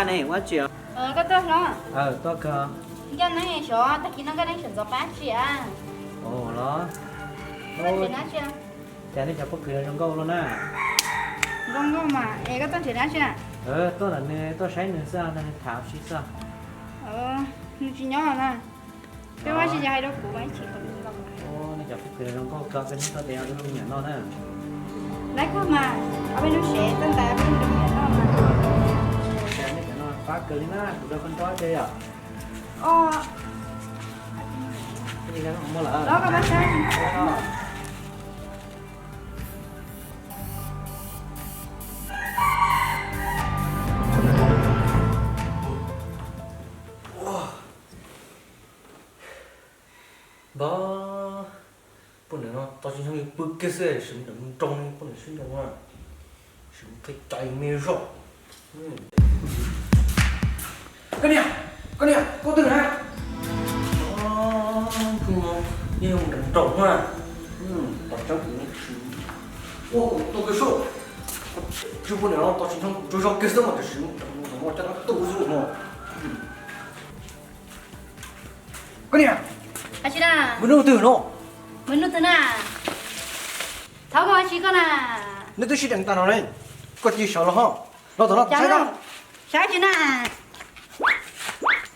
Ne, ua tsi? Koj tuaj hlob? Tuaj kawg. Nkaj Neeb xyov tag kis no Nkaj Neeb sawv ntxov pab tsi a? Ua los, cas nej cov pob kws zoo nkauj luaj na. Zoo nkauj mas, es koj tuaj nrhiav dab tsi na? Tuaj ntawm nws tuaj saib nws xwb, nrog nws tham ua si xwb. Nws tsis nyob na. Peb ua si ces hais rau kuv mas ib chim kuv mam li los. Nej cov pob kws zoo nkauj kawg, peb hnub tuaj ces ua rau me nyuam noj na. Lawv kuj mas, ob peb hnub sev tuaj ntais peb ua rau me nyuam noj mas. Cas nej cov no fab kawg li na, kuv rau koj nrog ua ke yom. Os, koj pab saib. Npawg, poj niam no tos tsis nrho li pw kiag xwb, sim mus nroo poj niam sib nroo na, sim mus qhib cai me zog. Koj niam, koj niam, koj twg na? Yeej nroo nroo na, tos tseeb tus ua kuv tus kws sub, tswv poj niam no tos tsis nrho kuv tsaug zog kiag xwb mas tam sim no coj dab tu xwb no. Koj niam, npawg Nuj twg no? Npawg Nuj twg na? Thaub koj ua tsi koj na? Neb twb sib deev tas no ne, koj cia sawv los ho, los tom no saib koj. Saib tsi na?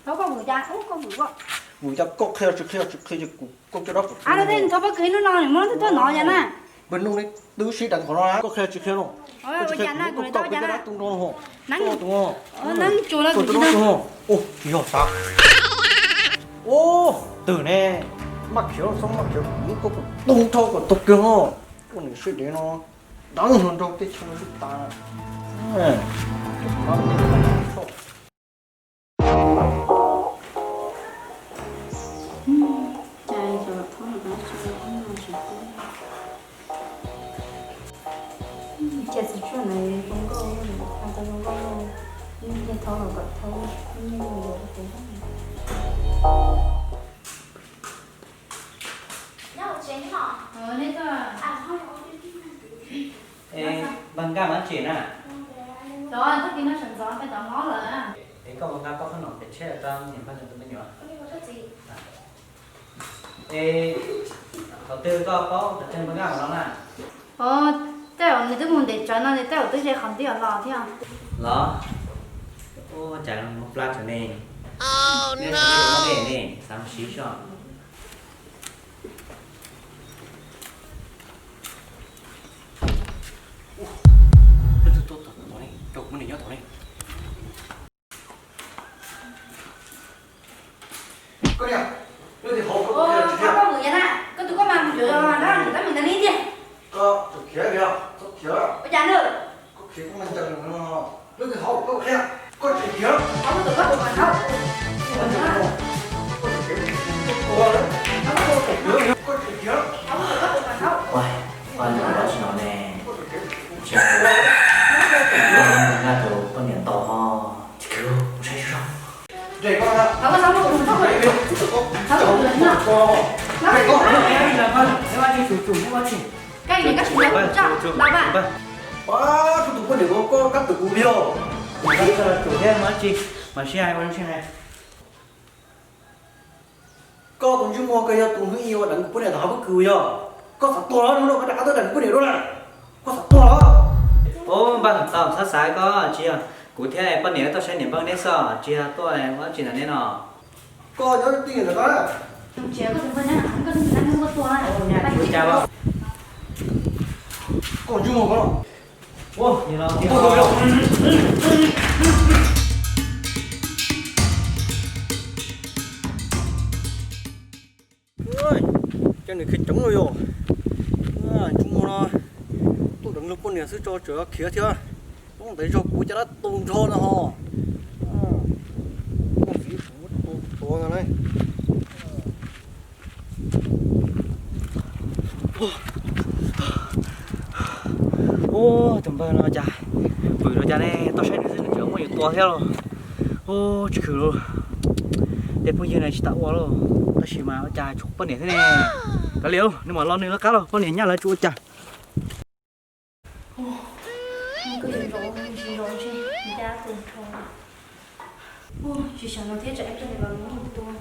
Thaub koj vwm cas, koj vwm koj. Vwm cas koj qhia tsis qhia, tsis qhia ces kuv koj coj dab pum. Thaub pob kws hnub no nws muaj leej twg tuaj no yom na? Npawg Nuj ne twb sib deev qhov no, koj qhia tsis qhia no? Koj tsis qhia kuv koj coj dab tu nroo ho. Ua tsis yog xav. Ua twg ne? Maj khiav txhob maj khiav, kuv muab koj tu nroo kom tag kiag ho. Poj niam sib deev no, dab no nrog tej chaw no twb tas. Ces txiv tsuag ntawd zoo nkauj, tau zoo nkauj, nyiag thauj los kom thauj, nyiag yuav rau kuv. Npawg Nkaj mas tsev na. Xyov tag kis no sawv ntxov peb tom hlob lawm. Es koj puas nqa pab qhob noom pem tsheb rau niam npawg tus me nyuam? Es thaum twg koj paub tseeb npawg Nkaj no na? Tej zaum nws twb mus ntev tsawv no, tej zaum twb ze qhov ntiaj los thiab. Los, ua cas muaj plab tsawv ne? Nej muaj dej ne, xav mus siv tso. Leej twg tuaj tom no ne, rau kuv poj niam nyob tom ne. Koj niam, koj tus koj mas mus yuav dab ntawm tab meeg ntawd li tiag. Koj tseem khiav li os, txhob khiav. Ua cas na? Koj khiav koj mas ncaws no, lub twg hauv koj qhia, koj tseem khiav. Hauv koj tus koj tus mas hauv. Koj tseem khiav. Hauv koj tus koj tus mas hauv. Ua, ua nyuam dab tsi no ne? Tsis, Nkaj tus poj niam ntaus ho. Tsis khwv, saib tsis zoo. Koj tus poj niam ko koj kab tus kuv li os. Tsum thiab mas tsis, mas sib hais ua zoo sib hais. Koj tus ntsej muag ko yog tus hnub ib ua deev kuv poj niam tom hav pob kws yog? Koj xav tuag los no koj rov qab tuaj deev kuv poj niam dua na? Koj xav tuag los? Ub, npawg, tau txhob xav ko, tsis yog kuv thiab poj niam tuaj saib niam npawg neb xwb, tsis yog tuaj ua dab tsi ntawm neb no. Koj nyob twj ywm ntawm ko na. Koj ntsej muag ko. Cas nws khiav ceev li yog. Ntsej muag no tuaj deev luag poj niam xwb tso tseem khiav thiab. Hnub ntawd zog kuv caj dab tu nrho no ho. Muaj txiv muab tua tua no na. Ub, tus npawg no cas vwm no cas ne, tuaj saib nws xwb nws tseem muab yus tua thiab los. Ub, tsis khwv li. Tej phooj ywg no tsis tau ua li, tab sis mas ua cas tshuav poj niam thiab ne. Kav liam, nws mam los nws lawv qab los, poj niam nyaj lawv tsis ua cas. Ub, nws kuj yuav zov, zov ntshe nws caj dab tu nrho. Tsis xyov no thiab tsam ib pliag los mus tua.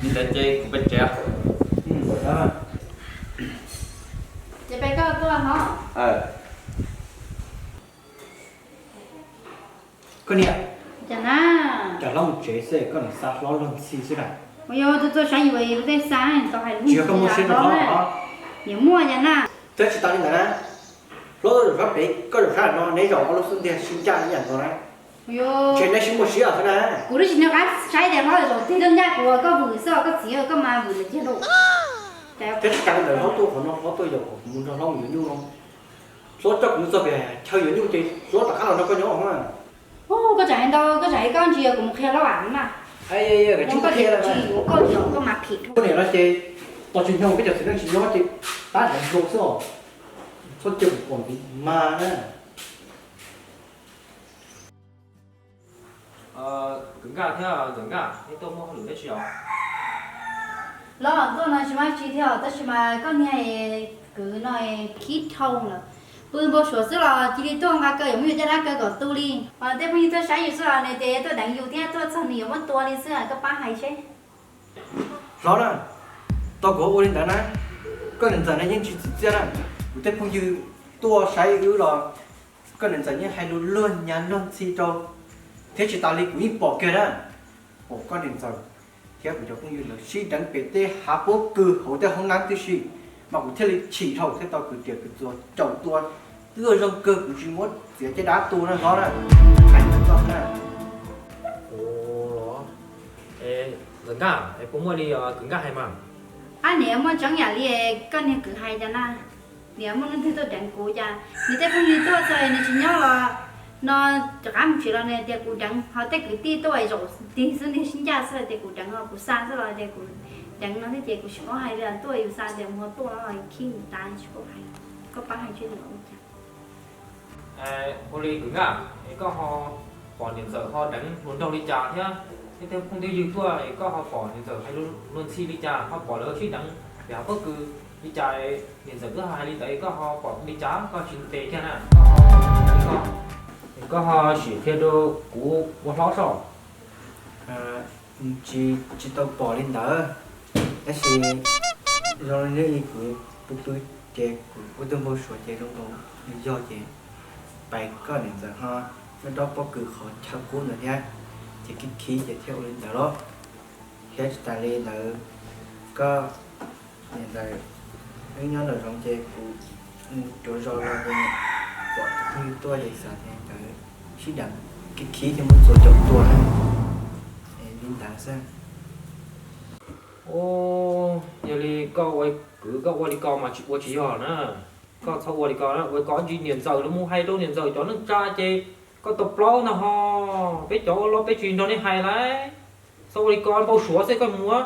Li ntawd ces kuv pais tsev. Ces peb koj tuaj hov. Koj niam, cas na, cas hlob mus tsev xwb koj niam xa hlob luag ntxhi xwb na. Ua yog tuaj tuaj saib yus lub teb xa tau hais lub ntxhi rau hlob. Niam muaj cas na. Thiab tsis tas li ntawd na, hlob tuaj zaum sab pem koj zaum sab no neb zaum ob lub xub ntiag sib ncaj ib yam nkaus na. Ntshe neb sib muaj siab xwb na. Kuv twb tsis nco qab saib tias hlob zaum tig tuaj ncaj kuv, koj vwm xwb os, koj txiv koj mas vwm lawm kiag lauj. Thiab tsis tas li ntawd hlob tuaj qhov no hlob tuaj yaum kom kuv mus nrog hlob mus yuav nyuj no. Hlob coj kuv mus txog pem chaw yuav nyuj ces hlob rov qab los nrog koj nyob na. Koj tsam hais ntau, koj tsam hais koj ntsis yog kuv mus qhia hlob am na. Koj tsis yuav koj mas phim. Niam no ces tos tsis nyob peb cov txiv neej tsis nyob ces tab deev hlo xwb os. Txhob cia kuv pom ntxiv mas na. Kwv Nkaj thiab Ntxawm Nkaj, nej tuaj muaj hauj lwm dab tsi os? Los tuaj no tsis muaj dab tsi thiab os, tab sis mas koj niag kwv no khib dhau lawm, pw npau suav xwb los cia li tuaj nqa kaw yuav muab yus caj dab kaw kom tu li. Tej phooj ywg tuaj saib yus xwb los nws tias tuaj deev yus thiab tuaj txog nws yuav muab tua li xwb, koj pab hais seb. Hlob na, tau kuv ua li ntawd na, koj niam ntxawm na yeej tsis txim txiaj na. Kuv tej phooj ywg tuaj saib wb los koj niam ntxawm yeej hais lus luag nyav luag ntxhi rau, thiab tsis tas li kuv yeej pom kiag na, pom koj niam ntxawm thiab kuv cov phooj ywg lawv sib deev pem tej hav pob kws hauv tej hoob nab tib si, mas kuv thiaj li chim dhau thiab tau kwv riam kwv txuas caum tua. Twb zoo kawg kuv tsis muab txiav caj dab tu na hlob na, hais ntawd txoj na. Ntxawm Nkaj, puas muaj li Kwv Nkaj hais mas? Ab, niam, muaj tseeb yam li koj niag kwv hais cas na. Niam, muaj leej twg tuaj deev kuv cas? Nws tej phooj ywg tuaj txog nws tsis nyob los no, rov qab mus tsev los nws tias kuv deev, ho tej kwv tij tuaj zaum tig xwb nws sib ncaj xwb tias kuv deev, ho kuv xa xwb los tias kuv deev no thiab ces kuv tsis paub hais li, tuaj yus xa tias mus ho tuaj no los khib mus tas tsis paub hais. Koj pab hais seb nws ua cas. Ua li Kwv Nkaj, es koj ho pom niam ntxawm ho deev hluas nraug li cas thiab, neb tej phooj tej ywg tuaj es koj ho pom niam ntxawm hais lus luag ntxhi li cas, ho pom lawv sib deev pem hav pob kws li cas, niam ntxawm twb hais li ntawd es koj ho pom li cas, koj tsis ntes kiag na, koj ho, koj ho sim qhia rau kuv ua hlob saib. Tsis, tsis tau pom li ntawd, tab sis zoo li kuv pw pw ces kuv ua tug npau suav ces zoo nkaus yog ces pais koj niam ntxawm ho nyob rau pob kws qhov chaw qub ntawd thiab, ces khib khib ces thiaj ua li ntawd los. Thiab tsis tas li ntawd, koj niam ntxawm wb nyob nraum zoov ces kuv mus cuav zos los ces pom tus phooj ywg tuaj ces xav tias nkawd sib deev, khib khib thiaj muab txuas caum tua na. Li ntawd xwb. Yog li koj ua kwv koj ua li ko mas tsis ua tsis yog na. Koj txhob ua li ko na, ua li ko ntsis niam ntxawm los mus hais rau niam ntxawm cov neej tsa ces koj tau plaub ntag ho. Peb cov ua hlob peb tsis nrog nej hais lauj. Txhob ua li ko, npau suav xwb koj mus muab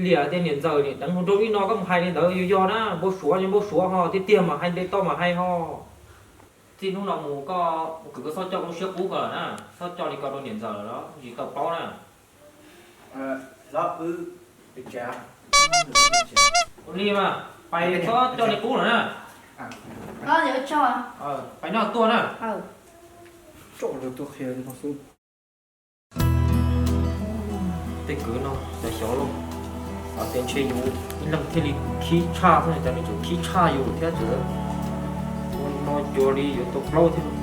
liam tias niam ntxawm niam deev hluas nraug li no koj mus hais li ntawd yuav yog na, npau suav yog npau suav ho, tiag tiag mas hais ntev tau mas hais ho. Txij hnub no mus koj ua kwv koj txhob coj lub siab qub ko lawm na, txhob coj li ko rau niam ntxawm lawm los tsis tau plaub na. Ua li mas, pais txhob coj li qub lawm na. Pais noj tuaj na. Tej kwv no cov xyov lauj, xav tias ntshe yus ib leeg thiaj li khib tshaj xwb, cas nws tseem khib tshaj yus thiab, tseem ua no cuag li yuav tau plaub thiab.